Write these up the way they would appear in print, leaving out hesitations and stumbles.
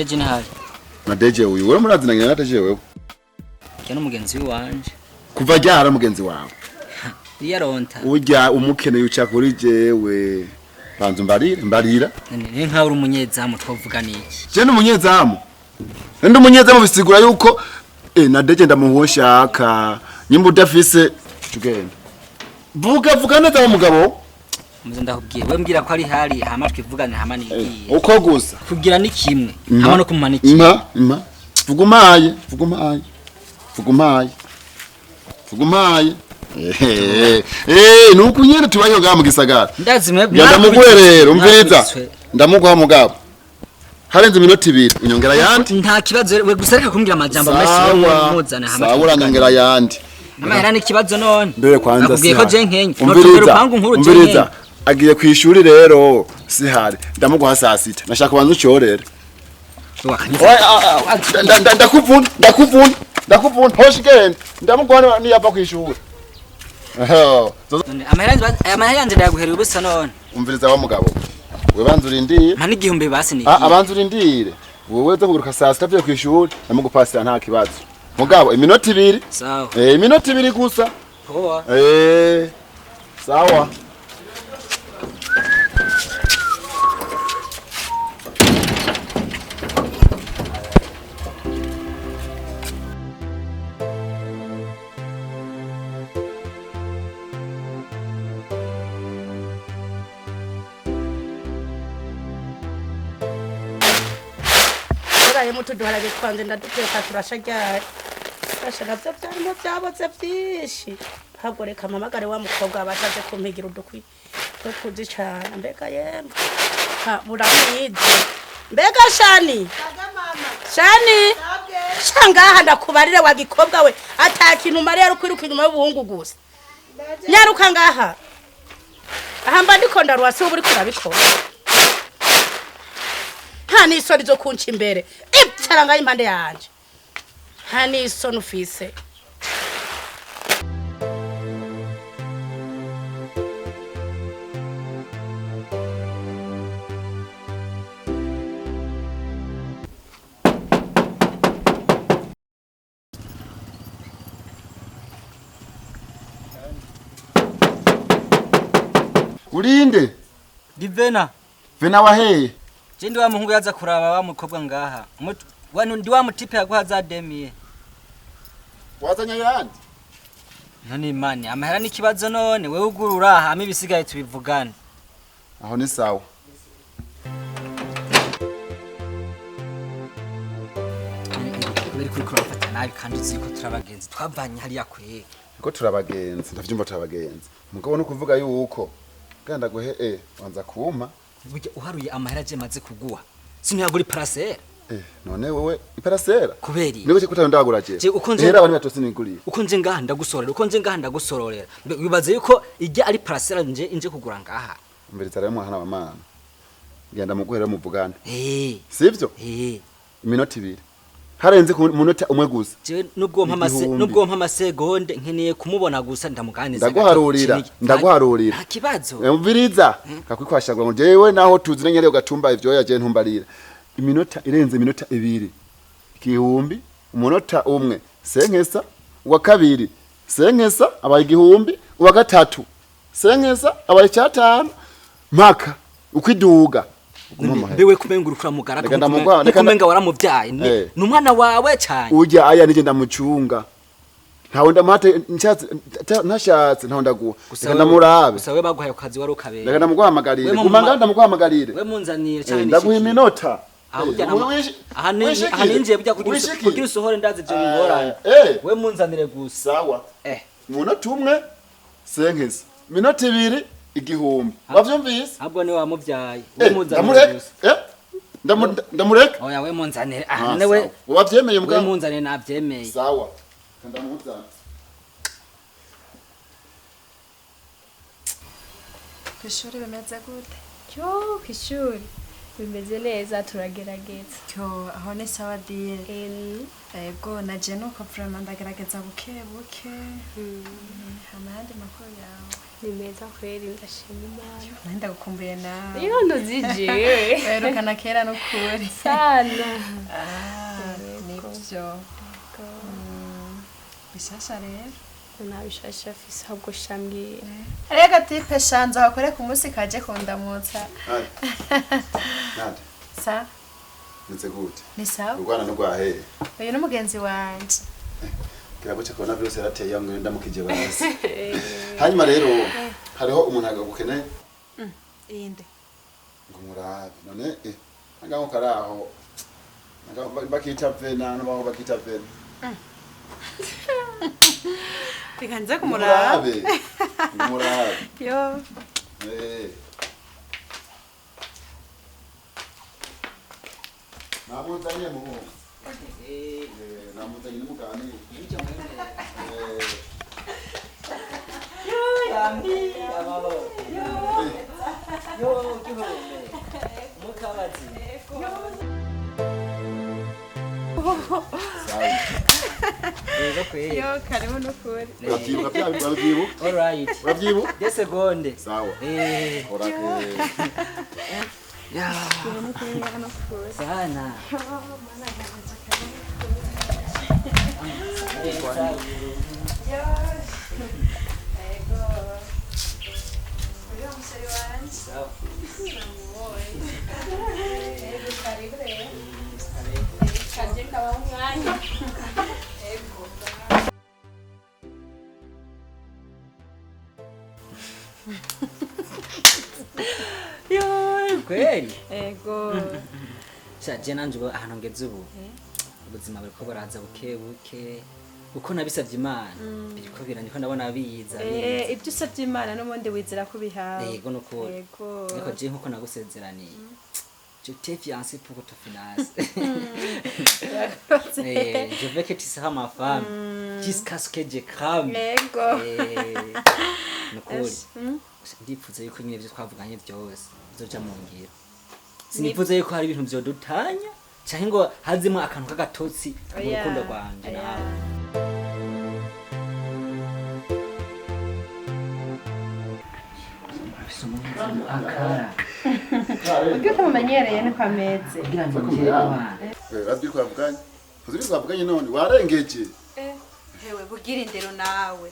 Deje ntahari. Na Deje uyu wewe murazinanye na Deje wewe? Jya n'umugenzi wanje. Kuva ryara mugenzi wawe? Iyaronta. Urya umukeneye uca kuri jewe. Banza mbarira, mbarira. Ni nkaho uri umunyezamu twavuga niki? Je ni umunyezamu. Ndi umunyezamu bisigura yuko na Deje ndamuhoshaka. Nyimba udafise tugenda. Vuga vuga neza wa mugabo. Muze ndakubwira. We mbwira ko ari hari hama twivugane hama nigiye. Uko gusa. Kugira ni kimwe. Hama no kumpa ni kimwe. Mpa, mpa. Vuga umpaye, vuga umpaye. Vuga umpaye. Vuga umpaye. Nuko nyene tubayeho ngaha mu gisagara. Ndazi mwe. Ya ndamuguhe rero, umviriza. Ndamuguha mugabo. Harenze iminota ibiri, unyongera yandi. Nta kibazo we gusa reka kumbwira amajambo menshi wewe muzana hama. Sawa, uranyongera yandi. Amahera ni ikibazo none. Mbere kwanza Nakubwiye ko je nkenye. Umviriza. Urupangu nkuru je Umviriza. nkenye. Agiye kwishuri rero sihari. Ndamuguha saa sita. Nashaka kubanza ucorere. Ndakuvuna, ndakuvuna, ndakuvuna. Hoshi genda. Ndamuguha niyava kwishuri. Amahera yanje ndayaguhereye ubusa none. Umviriza wa mugabo. We banza urindire. Mpa n'igihumbi basi ni. Abanza urindire. Wewe uza kuguruka saa sita avuye kwishuri, ndamugupasira nta kibazo. Mugabo iminota ibiri. Sawa. Iminota ibiri gusa. Poa. Sawa. Uraye mutuduharage twanze ndaduteka turasha ryari. Asha navyo vyarimo vyaboze vyinshi. Ntabwo reka mpamagare wa mukobwa abashaje kumpigira udukwi two kuzicana. Mbega yemwe. Ha buramwize. Mbega Shani. Shani. Shangaha ndakubarire wa gikobwa we ata kintu Mariya ari kwiruka inyuma y'ubuhungu gusa. Nyaruka ngaha. Aha mba ndiko ndaruwa si ubu uriko urabikora. Nta n'isoni zo kunca imbere. Icara ngaho impande yanje. Nta n'isoni ufise. Urinde? Divena. Vena waheye? Je ndi wa muhungu yaza kuraba wa mukobwa ngaha. Wanu ndi wa mutipe yaguha za demiye. Wazanye yandi? None imani amahera ni kibazo none wewe ugurura hama ibisigaye tubivugane. Aho ni sawa. Bari kuri kurafata nabi kandi uzi ko turabagenzi twavanye hariya kwe. Ko turabagenzi ndavyumva turabagenzi. Mugabo no kuvuga yuko ganda guhe wanza kuma. Burya uharuye amahera je maze kuguha. Sinuyagura iparasera. None wewe iparasera? Kuberi. Niwe cyo ndagura je. Je Hera abantu batose niguriye. Uko nje ngaha ndagusorera, uko nje ngaha ndagusororera. Wibaze yuko ijya ari parasera nje inje kugura ngaha. Umviriza rero mwana wa mama. Genda muguhera muvugane. Sivyo? Iminota ibiri. Harenze ku munota umwe gusa. Je nubwo mpa amase nubwo mpa amasegonde nkeneye kumubona gusa ndamuganiza. Ndaguharurira, ndaguharurira. Nta kibazo. Umviriza. Kakwishagwa ngo jewe naho tuzi nyere ugatumba ivyo ya je ntumbarira. Iminota irenze iminota ibiri. Igihumbi, umunota umwe senkesa, uwa kabiri senkesa abaye igihumbi, uwa gatatu senkesa abaye 5 mpaka ukwiduga. Mbewe kumenga urukura mugara kumenga waramuvyaye ni umwana wawe cyane. Ujya aya nije ndamucunga. Ntawe ndamate nshatse ntashatse ntawe ndaguha. Reka ndamurabe. Gusa we baguhaye kazi wari ukabera. Reka ndamuguhamagarire. Guma ndamuguhamagarire. We munzanire cyane. Ndaguha iminota. Aha ninjiye bijya kugira usohore ndazi je bingorane. We munzanire gusa. Sawa. Umunota umwe senkeza. Minota ibiri igihumbi. Wavyumvise? Ahubwo ni wamuvyaye. We munzanire gusa. Ndamureka. Oya we munzanire. Ah newe wavyemeye mbwa. We munzanire navyemeye. Sawa. Ndamuzana. Kwishuri bimeze gute? Cyo kwishuri bimeze neza turagerageza. Cyo aho ni sawa dire. Ego naje nuko vraiment ndagerageza buke buke. Hama ayandi makuru yawe? Ni meza kweri, ndashima Imana. Nari ndagukumbuye nawe. Iyo ntuzijewe. Werukana kera n'ukuri. Sana. Ah, nibyo. Bishasha rero? Nta bishasha afise, ahubwo shambwira. Hariyo agatipe shanze hakore ku munsi kaje kundamutsa. Nande? Sa? Meze gute? Ni sawa. Urwana n'urwahehe? Uyu ni mugenzi wanje. Kirago cya corona virus yarateye ngo ndamukije bazi. Hanyuma rero hariho umuntu agagukeneye. Inde? Ngo murabe. None ngaho karaho. Ngaho bakita vena, no baho bakita vena. Reka nze kumuraba. Murabe. Murabe. Yo. Namuzanye muhungu. Namuzanye n'umuganire. Yambi amahoro. Yo gihombe. Mukabazi. Yego kweri. Yo, karibu n'ukuri. Urabyibuka bya urabyibuka? All right. Urabyibuka? Des seconde. Sawa. Ora Ya. Sana. Sawa. Yo, kweli. Ego. Sha je nanje ubu ahantu ngeze ubu. Ubuzima buriko buraza buke buke. Uko nabisavye Imana biriko birandiko ndabona biza. Ibyo usabye Imana n'ubundi wizera ko bihawe. Yego nukuri. Yego. Ariko je nkuko nagusezeraniye. Je t'ai fiancé pour que tu finances. Je veux que tu seras ma femme jusqu'à ce que je crame. Yego. Nukuri. Ndipfuza yuko nyine ibyo twavuganye byose bizoja mu ngiro. Sinifuza yuko hari ibintu vyodutanya canke ngo hazimo akantu k'agatotsi mu rukundo rwanje nawe. Akara. Ubwo utamumenyereye niko ameze. Kugira ngo ngire abana. Urabyibuka twavuganye? Uzi twavuganye none warengeje. Hewe bugira indero nawe.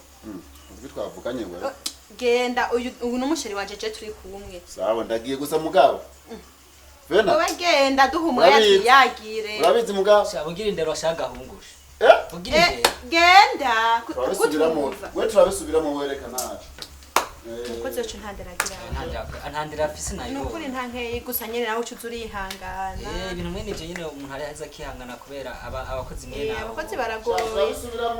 Uzi twavuganye we. Genda uyu n'umusheri wanje je turi kumwe. Sawa ndagiye gusa mugabo. Vena. Wowe genda duha umwanya tuyagire. Urabizi mugabo. Sha bugira indero ashagahungusha. Bugira indero. Genda turabisubiramo. We turabisubiramo wereka nacu. Umukozi wacu ntanderagira. Ntandera afise nayo. Nukuri nta nkeyi gusa nyene nawe ucuza urihangana. Ibintu mwene ivyo nyene umuntu araza akihangana kubera abakozi mwene nabo. Abakozi baragoye.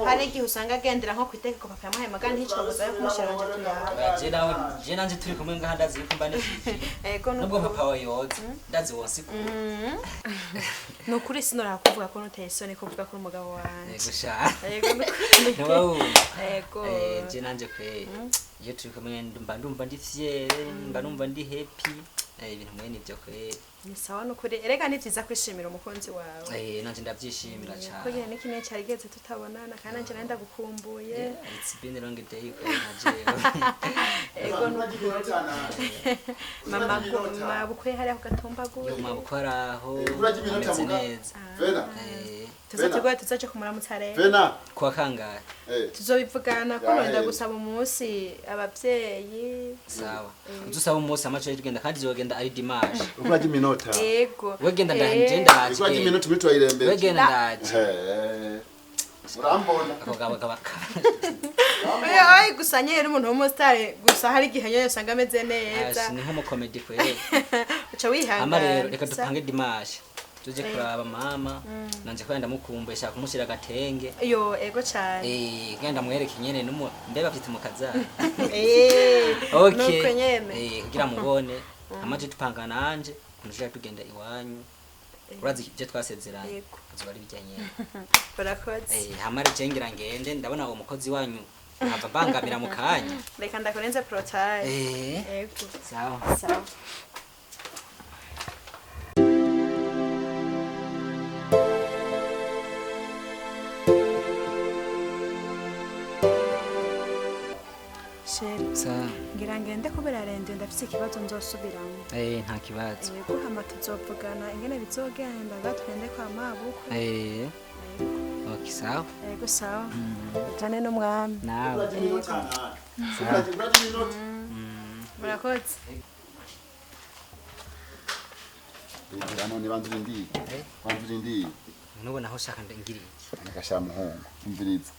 Hari igihe usanga agendera nko kwitegeko papa yamuhaye magana nticogoza yo kumushira wanje tuyaga. Je nawe je nanje turi kumwe ngaha ndazi yuko mba nishije. Ego nubwo papa wawe yoza ndazi wonsi ku. Nukuri sinora kuvuga ko nuteye isoni kuvuga ko umugabo wanje. Ego sha. Ego nukuri. Ego. Je nanje kwe. Iyo turi kumwe mba ndumva ndi fier, mba numva ndi happy. Ibintu mwene ivyo kwe. Ni sawa nukuri. Erega ni vyiza kwishimira umukunzi wawe. Nanje ndavyishimira cyane. Ko nyene n'ikimwe cyari geze tutabonana kandi nanje nari ndagukumbuye. It's been a long day kwe najewe. Ego nukuri. Mama goma bukwe hari aho gatumbaguye. Yo mabukwe araho. Ameze neza. Vena. Tuzategura tuzaje kumuramutsa rero. Vena. Kwa kangahe? Tuzobivugana ko nonda gusaba umunsi abavyeyi. Sawa. Uzusaba umunsi amaco y'ugenda kandi zogenda ari dimanche. Ukuraje iminota. Yego. Wegenda ndaje ndaje. Ukuraje iminota muri twayirembe. Wegenda ndaje. Urambona. Ako gaba gaba. Oya gusa nyene umuntu w'umustar gusa hari igihe nyene usanga ameze neza. Ni nko comedy kwe. Uca wihangana. Ama rero reka dupange dimanche. Tuje kuraba mama nanje ko ndamukumbuye shaka kumushira agatenge. Yo ego cyane. Genda mwereke nyene numu mbe bafite mukaza. Okay. Nuko nyene. Kugira mubone amaje tupanga nanje kunjira tugenda iwanyu. Urazi ibyo twasezeranye. Kuzuba ari bijyanye. Barakoze. Hamara jengira ngende ndabona uwo mukozi wanyu ava bangamira mukanya. Reka ndakurenze protaye. Ego. Sawa. Sawa. Chéri, Sa. Ngira ngende kubera rende ndafise ikibazo nzosubiramo. Nta kibazo. Yego, hama tuzovugana ingene bizogenda ngatwende kwa mabukwe. Okay, sawa. Yego, sawa. Ujane n'umwami. Nawe. Murakoze. None banza urindiye, banza urindiye. Nubona aho ushaka ngira iki? Nakasha muhungu, umviriza.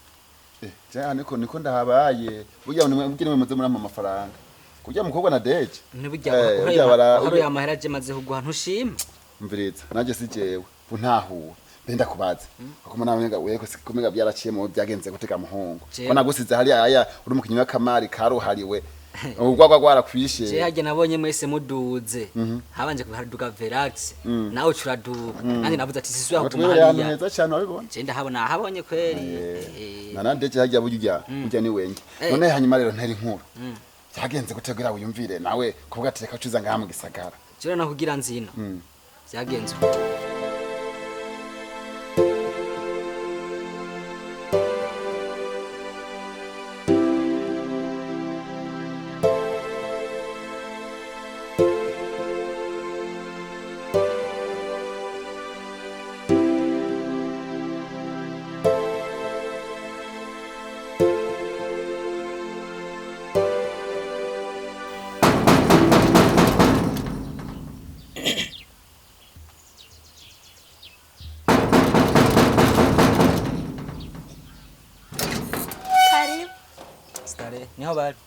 Jya niko ndahabaye. Burya nimwe nimwe muze murampa amafaranga. Kurya mukobwa na Deje. Nibujya Burya bara uhari amahera je maze kuguha ntushima. Umviriza, nanjye si jewe, untahuwe. Benda kubaza. Kuko nawe nga weko sikumega byaraciye mu byagenze gutega muhungu. Ko nagusize hariya aya uri umukinyi w'akamari karuhariwe. Ugwagwa gwarakwishe. Je hajya nabonye mwese muduze. Habanje kuhaduga Verax. Nawe ucuraduka. Nanjye navuze ati sisubira kuguma hariya. Hariya. Neza cyane wabibona. Je ndahabona ahabonye kweri. Na Deje hajya burya burya ni wenge. None hanyuma rero nteri inkuru. Byagenze gutegura wiyumvire nawe kuvuga ati reka ucuza ngaha mu gisagara. Je nakugira nzino. Byagenze. Stare, niho bari.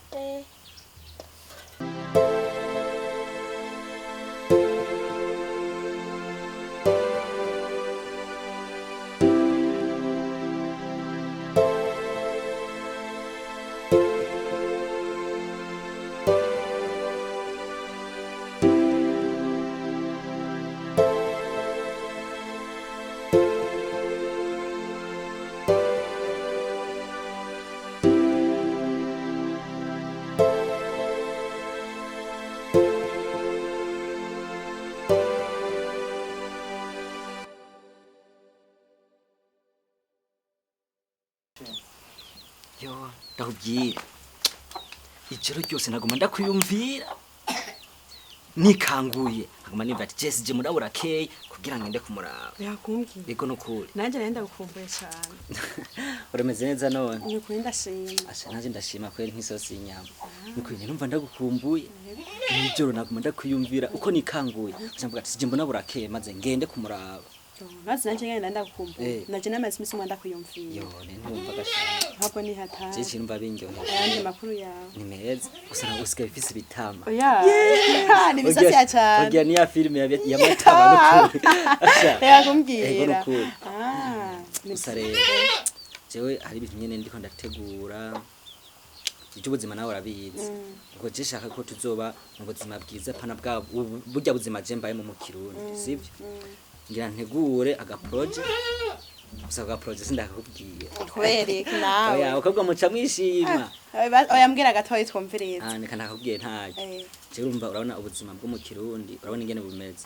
Yo, ndakubwira. Ijoro ryose naguma ndakwiyumvira. Nikanguye, nkaguma nimva ati Jesse je murabura key kugira ngende kumuraba. Yakumbwiye. Yego nukuri. Nanjye nari ndagukumbuye cyane. Urameze neza none. Ni ukuri ndashima. Asha nanjye ndashima kweri nk'isosi y'inyama. Nukuri numva ndagukumbuye. Nijoro naguma ndakwiyumvira uko nikanguye. Nca mvuga ati je mbona burakeye maze ngende kumuraba. Maze nanjye nyine nari ndagukumbuye. Naje namaze iminsi umwe ndakwiyumvira. Yo, ne ntumva gashima. Ntabwo ni hatari. Je numva bindyoheye. Ayandi makuru yawe. Ni meza. Gusa nawe usigaye ufise ibitama. Oya. Ni ibisasi ya cyane. Ogira ni ya filime ya matama nukuri. Asha. Yakumbwira. Ego nukuri. Ah. Gusa rero jewe hari ibintu nyene ndiko ndategura. Iby'ubuzima nawe urabizi. Ubwo je shaka ko tuzoba mu buzima bwiza pana bwa burya buzima je mbaye mu Kirundi, sivyo? Ngira ntegure aga projet. Gusa aga projet sindakakubwiye. Kubereka nawe. Oya, ukabwa muca mwishima. Oya mbwira gatoyi twumvirize. Ah, nika nakakubwiye ntacyo. Je urumva urabona ubuzima bwo mu Kirundi, urabona ingene bumeze.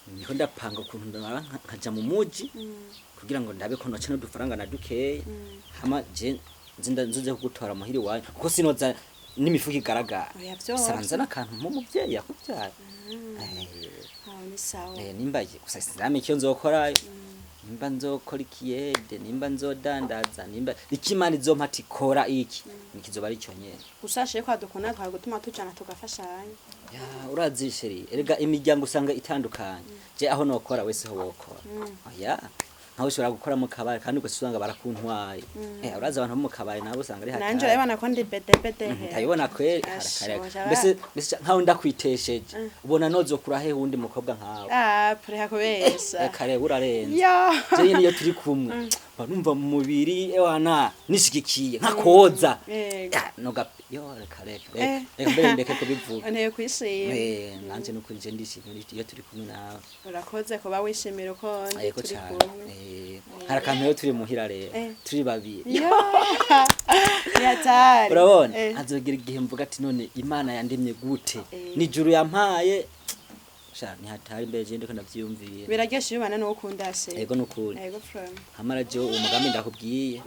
Niko ndapanga ukuntu ndaba nkaja mu muji kugira ngo ndabe ko noca n'udufaranga na dukeya. Hama je nzinda nzuze kugutora muhiri wanyu kuko sinoza n'imifuko igaragara. Oya vyose. Saba nzana akantu nk'umuvyeyi yakuvyara. Ni sawa. Nimba gusa siname icyo nzokora. Nimba nzokora ikiyede, nimba nzodandaza, nimba ikimana izompa ati kora iki, nikizoba ari cyo nyene. Usashe kwa dukuna twari gutuma tujana tugafashanya. Ya, urazi chérie, erega imiryango usanga itandukanye. Je aho nokora wese ho wokora. Oya. Nkaho ushobora gukora mu kabari kandi ugasanga barakuntwaye. Urazi abantu bo mu kabari nabo usanga ari hatari. Nanje urabona ko ndi bede bede. Ndabibona kweri harakare. Mbese mbese nkaho ndakwitesheje. Ubona nozokura he wundi mukobwa nkawe. Ah, pureha kubesha. Kare urarenze. Je nyene iyo turi kumwe. Mba numva mu mubiri ewana nishigikiye nkakoza. Noga yo reka reka reka mbere ndeke kubivuga. Nteye kwishima. Nanje nuko nje ndishimye iyo turi kumwe nawe. Urakoze kuba wishimira uko turi kumwe. Hari akantu rero turi muhira rero turi babiri. Yatari. Urabona azogira igihe mvuga ati none Imana yandemye gute? Nijuru yampaye. Sha ni hatari mbere je ndiko ndavyiyumvira. Biraryoshe ubana n'uwo ukunda se. Yego nukuri. Yego from. Hamara je uwo mugambi ndakubwiye.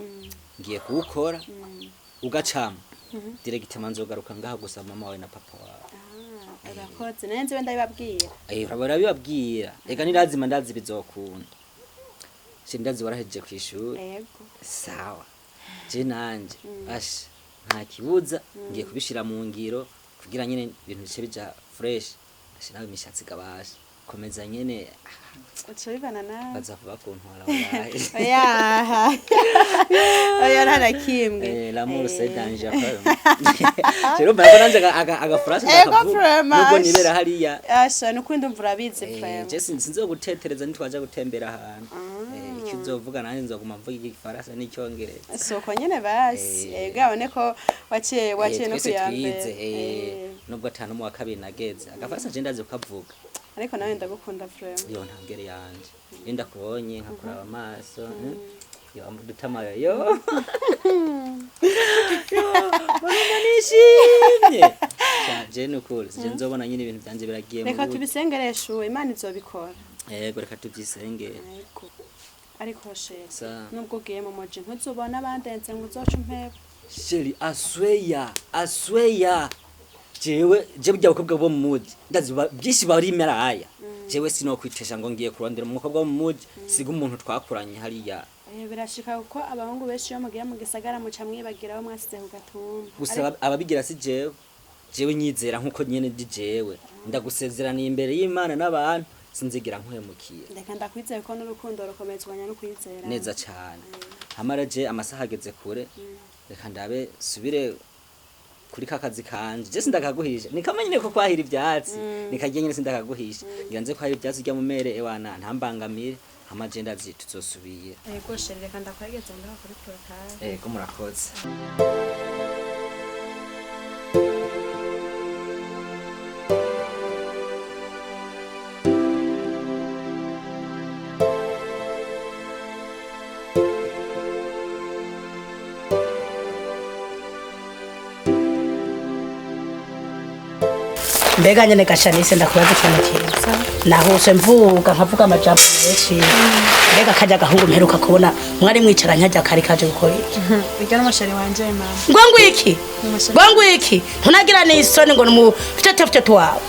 Ngiye kuwukora. ugacama directement nzogaruka ngaha gusa mama wawe na papa wawe. Ah, urakoze, nari nzi we ndabibabwira. Urabibabwira ega nirazima, ndazi bizokunda. Si ndazi warahejeje kw'ishuri? Yego. Sawa, je nanje asha nta kibuza, ngiye kubishira mu ngiro kugira nyene ibintu bice bija fresh. Asha nawe imishatsi gabasha komeza nyene. Uca bivana nawe. Baza vuba kuntwara wallahi. Oya, oya, nta na kimwe. L'amour c'est dangereux. Rero mbona nanje aga phrase Ego, ndakavuga. vraiment. Nubwo nibera hariya. Asha nuko ndumva urabizi vraiment. Je sinzi gutetereza nitwaja gutembera ahantu. Icyo uzovuga nanjye nzoguma mvuga igifaransa n'icyongereza. Soko nyene basi. Ego, abone ko waciye no Twese kuyambere. twize, nubwo atanu mu wa kabiri nageze, agafaransa je ndazi kukavuga. Ariko nawe ndagukunda vraiment. Yo ntangere yanje, iyo ndakubonye nkakuraba amaso, yo dutamayo, yo yo mbona nishimye. Sha, je nukuri je nzobona nyine ibintu byanje biragiye mu Reka buryo. tubisengereshe uwo Imana izobikora. Yego, reka tubyisengere. Yego, ariko chéri, Sa. nubwo ugiye mu muji ntuzubona bandenze ngo uzoce umpeba. Chéri, asweya asweya, jewe je burya abakobwa bo mu muji ndazi byinshi barimera aya. Jewe sinokwitesha ngo ngiye kurondera umukobwa wo mu muji siga umuntu twakuranye hariya. Birashika kuko abahungu benshi iyo mugiye mu gisagara muca mwibagira aho mwasize ku gatumba. Gusa ababigira si jewe. Jewe nyizera nkuko nyene ndi jewe, ndagusezeraniye imbere y'Imana n'abantu, sinzigira nkuhemukiye. Reka ndakwizeye ko n'urukundo rukomezwanya no kwizera. Neza cyane. Hamara je amasaha ageze kure, reka ndabe subire kuri ka kazi kanje. Je sindakaguhisha, ni kama nyine ko kwahira ivyatsi, nikagiye nyine, sindakaguhisha, ngira nze kwahira ivyatsi rya mumere ewana ntambangamire. Hama je ndazi tuzosubira. Yego chéri, reka ndakwegeze ngaho kuri portail. Ego, murakoze. Mbega nyene gashanise, ndakubaza ikintu kimwe. Nahuse mvuga nkavuga amajambo menshi. Mbega kajya gahungu mperuka kubona mwari mwicaranye hajya kari kaje gukora iki? Urya n'umu chéri wanje mama. Ngo ngwiki, ngo ngwiki? Ntunagira n'isoni ngo numu fiteto wawe?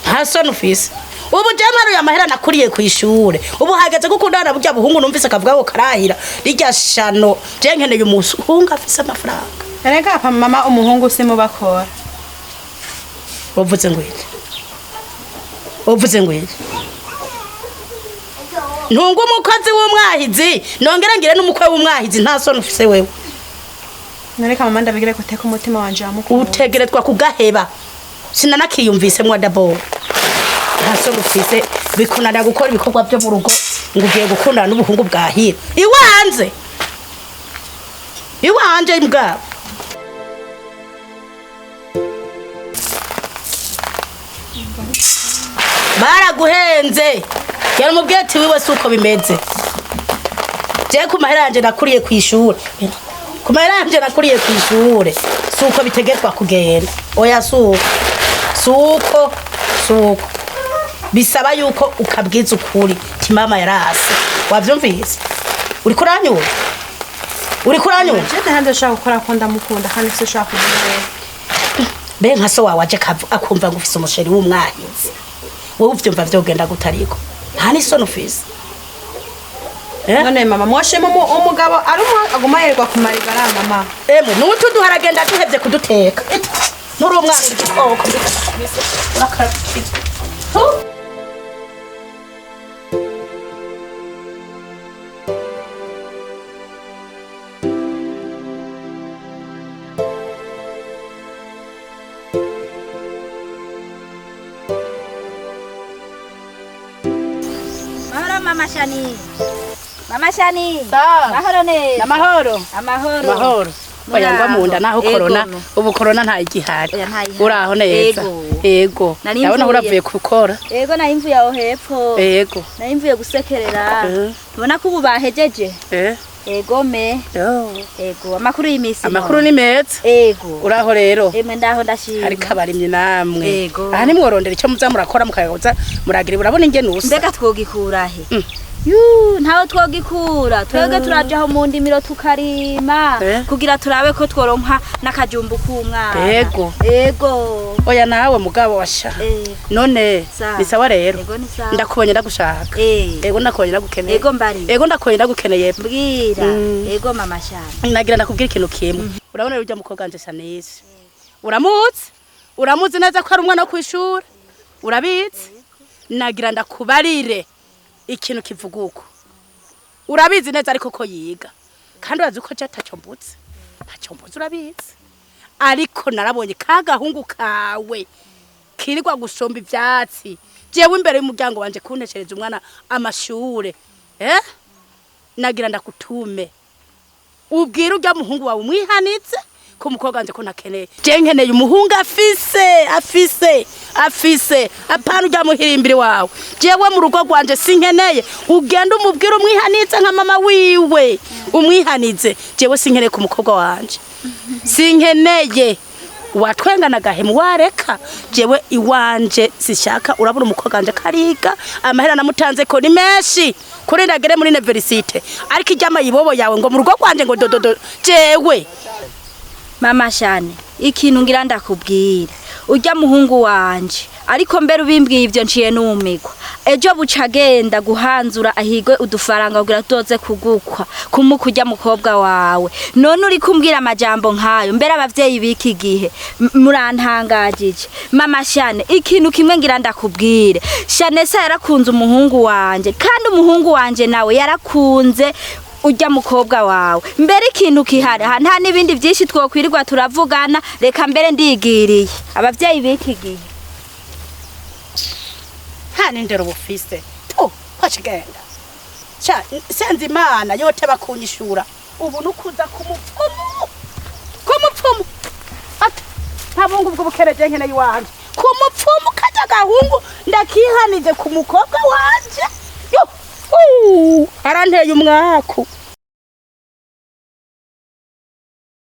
Nta soni ufise. Ubu je mparuye amahera nakuriye ku ishure, ubu hageze gukundana burya buhungu numvise akavuga ngo karahira rirya shano. Je nkeneye umuhungu afise amafaranga. Erega apa mama, umuhungu simubakora. Wavuze ngo iki? Wavuze ngo iki? Ntunga umukozi w'umwahizi, nongera ngire n'umukwe w'umwahizi? Nta soni ufise wewe. Nereka mama ndabigire guteka umutima wanje wamukunda. Utegerezwa kugaheba, sinanakiyumvise mwa dabo. Nta soni ufise, bikunanira gukora ibikorwa byo mu rugo ngo ugiye gukundana n'ubuhungu bwahira iwanze iwanje mbwabo. Baraguhenze, yaramubwiye ati wiwe si uko bimeze. Je ku mahera yanje nakuriye ku ishure, ku mahera yanje nakuriye ku ishure, si uko bitegerezwa kugenda. Oya, si uko, si uko, si uko. Bisaba yuko ukabwiza ukuri ti mama yarase. Wavyumvise? Uriko uranyumva? Uriko uranyumva? Je ntabyo nshaka gukora ko ndamukunda kandi sinshaka kugira. Mbe nka so wawe aje akumva ngo ufise umu chéri w'umwahizi, wowe uvyumva vyogenda gute? Ariko nta n'isoni ufise. Eh? None mama mwoshema umugabo ari umwe aguma yirirwa kumarigara mama? Emwe nutu duharagenda duhevye kuduteka. Nturi umwana, uri igikoko. Urakabije. Mahoro mama Shani. Mama Shani. Sawa. Mahoro neza. Amahoro. Amahoro. Amahoro. Oya, ngwa munda naho. Ego. Corona, ubu corona nta igihari. Oya, ntayihari. Uraho neza? Ego. Ego. Nari ndabona mvuye. uravuye gukora. Ego, nari mvuye aho hepfo. Ego. Nari mvuye gusekerera. Tubona ko ubu bahejeje. Ego me. Yo. Ego, amakuru y'imisi. Amakuru ni meza. Ego. Uraho rero? Emwe ndaho, ndashima. Ariko abarimyi namwe Ego. aha nimworondera icyo muza murakora mukaza muragira, urabona ingene usa. Mbega twogikura he? Yu, ntawe twogikura twebwe turajaho mu ndimiro tukarima kugira turabe ko tworonka n'akajumbu k'umwana. Ego. Ego. Oya nawe mugabo washa. Ego. None Sawa. ni sawa rero. Ego, ni sawa. Ndakubonye ndagushaka. Ego ndakubonye ndagukeneye. Ego, mbari. Ego ndakubonye ndagukeneye. Mbwira. Ego mama shana. Nagira ndakubwira ikintu kimwe. Urabona rero urya mukobwa wanje Shanise. Uramuzi? Uramuzi neza ko ari umwana wo kwishura? Urabizi? Nagira ndakubarire ikintu kivuga uko. Urabizi neza ariko ko yiga. Kandi urazi ko je ataco mbuze. Ntaco mbuze urabizi. Ariko narabonye ka gahungu kawe kirirwa gusomba ivyatsi. Jewe imbere y'umuryango wanje kunteshereza umwana amashure. Eh? Nagira ndakutume. Ubwira urya muhungu wawe umwihanitse ko umukobwa wanje ko ntakeneye. Je nkeneye umuhungu afise afise afise, apana urya muhirimbiri wawe. Jewe mu rugo rwanje sinkeneye. Ugenda umubwira umwihanitse nka mama wiwe, umwihanitse. Jewe sinkeneye ku mukobwa wanje, sinkeneye. Watwengana agahemu wareka. Jewe iwanje sishaka. Urabona umukobwa wanje kariga, amahera namutanze ko ni menshi kuri ndagere muri universite, ariko ijyama yibobo yawe ngo mu rugo rwanje ngo dododo jewe. Mama shane, ikintu ngira ndakubwira, urya muhungu wanje, ariko mbere ubimbwiye ivyo nciye numigwa. Ejo buca agenda guhanzura ahigwe udufaranga kugira tuze kugukwa kumuka urya mukobwa wawe. None uri kumbwira amajambo nkayo? Mbere abavyeyi b'iki gihe murantangajije. Mama shane, ikintu kimwe ngira ndakubwire, Shanesa yarakunze umuhungu wanje, kandi umuhungu wanje nawe yarakunze urya mukobwa wawe. Mbere ikintu kihari aha, nta n'ibindi byinshi twokwirirwa turavugana. Reka mbere ndigiriye. Abavyeyi b'iki gihe. Nta n'indero bufise tu kwacigenda. Sha senze Imana yoteba kunyishura ubu nukuza kumupfumu kumupfumu ati nta bungu bwo bukereje nkeneye iwanje kumupfumu kajya gahungu ndakihanije ku mukobwa wanje. Yo aranteye umwaku.